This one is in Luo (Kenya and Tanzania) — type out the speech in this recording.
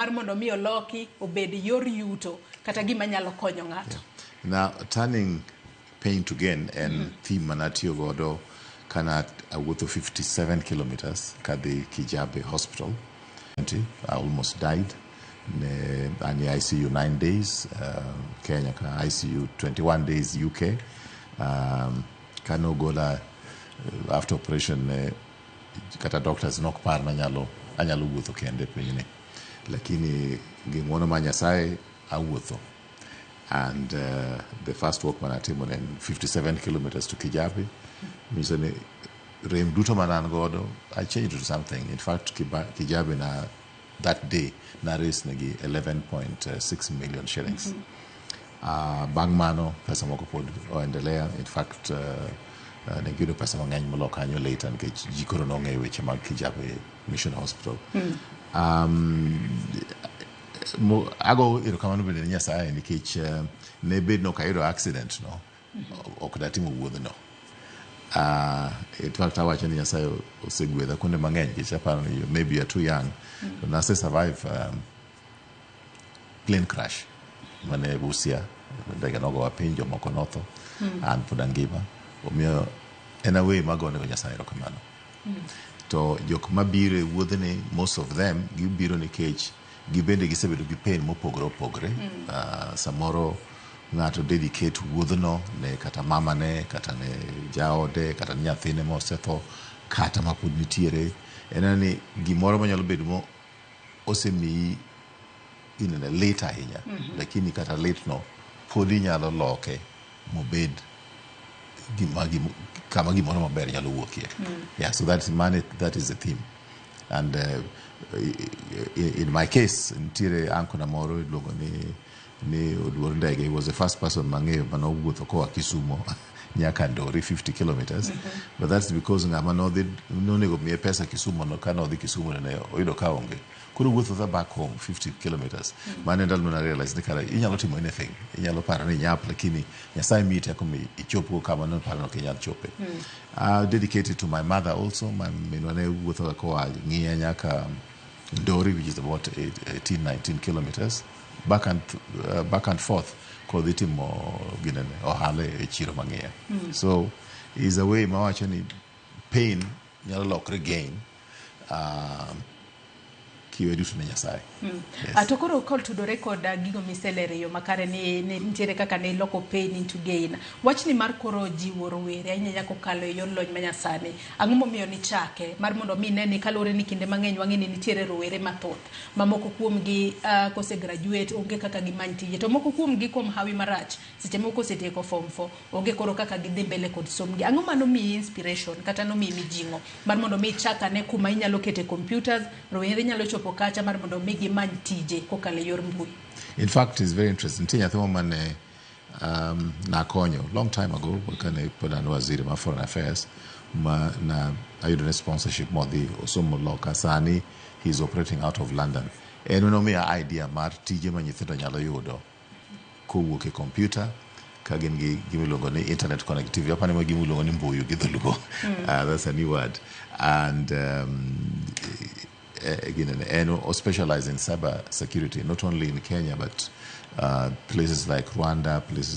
Mar mondo mi oloki obed yor yuto kata gima nyalo konyo ng'ato. Now, turning pain to gain en theme manatiyo godo kana awuotho 57 kilometers kadhi Kijabe Hospital. I almost died. Ne an e ICU 9 days, Kenya ka ICU 21 days UK. Kanogola after operation ne kata doctors nok par nanyalo anyalo wuotho kende pinyni. Lakini gi ng'uono mar Nyasaye awuotho. And the first walk manatimo ne en 57 kilometers to Kijabe. Nyiso ni rem duto mane an godo, I changed it to something. In fact, Kijabe na that day na raise negi 11.6 million shillings. Bang' mano pesa moko pod oendelea. In fact, ne giyudo pesa mang'eny molo kanyo later nikech ji koro nong'eyo weche mag Kijabe Mission Hospital. Ago erokamano bende ne Nyasaye nikech ne bed nok ayudo accident no, ok datimo wuodhno. In fact, awacho ni Nyasaye osegwedha kuonde mang'eny nikech aparo ni maybe you are too young. To nase survive plane crash mane Busia, ndege nogowa piny, jomoko notho, an pod angima. Omiyo en a way magonego Nyasaye erokamano. To jok mabiro e wuodhni, most of them gibiro nikech gibende gisebedo gi pain mopogore opogore. Samoro ng'ato dedicate wuodhno ne kata mamane, kata ne jaode, kata ne nyathine mosetho, kata mapod nitiere. En ni gimoro manyalo bedo mo osemiyi inene lit ahinya, lakini kata lit no pod inyalo loke mobed kama gimoro maber nyalo wuokie. Yeah, so that's money, that is the theme. And in my case, nitiere uncle na moro iluongo ni Oduor Ndege. He was the first person mang'eyo manowuotho koa Kisumo nyaka Ndori, 50 kilometers. But that's because ng'ama nodhi nonego miye pesa Kisumo no ka nodhi Kisumo ne oyudo ka onge. Koro wuotho tha back home 50 kilometers. Mano e ndalo mana realize ni kara inyalo timo anything. Inyalo paro ni inyap, lakini Nyasaye miyi teko mi ichopgo kama noparo ni ok inyal chope. Dedicated to my mother also. My minwa ne wuotho ga koa Ng'iya nyaka Ndori, which is about 18, 19 kilometers back and forth kodhi timo ginene ohala e chiro mang'iya. So is a way mawacho ni pain nyalo lokre gain kiwe duto ne Nyasaye. Yes. Ah, to koro kotudore kod gigo miselero e yo makare ni nitiere kaka ne iloko pain into gain. Wachni mar koro jiwo rowere ahinya ahinya kokalo e yor lony manyasani. Ang'o momiyo nichake? Mar mondo mi ine ni kaluwore ni kinde mang'eny wang'e ni nitiere rowere mathoth ma moko kuomgi kose graduate onge kaka gimany tije, to moko kuomgi kuom hawi marach seche moko kosetieko form 4 onge koro kaka gidhi mbele kod sombgi. Ang'o manomiyi inspiration kata nomiyi mijing'o mar mondo mi ichak ane kuma inyalo kete computers, rowere nyalo chopo kacha mar mondo mi gimany tije kokalo e yor mbui? In fact, it's very interesting. Nitie nyathi moro mane nakonyo long time ago kane pod an waziri mar foreign affairs ma na ayudo ne sponsorship modhi osomo loka. Sani he is operating out of London. En nomiya idea mar tije ma nyithindo nyalo yudo kowuok e computer ka gin gi gimiluongo ni internet connectivity. Apani ma gimiluongo ni mbuyu gi dholuo. That's a new word. And again, en o specialize in cyber security, not only in Kenya but places like Rwanda, places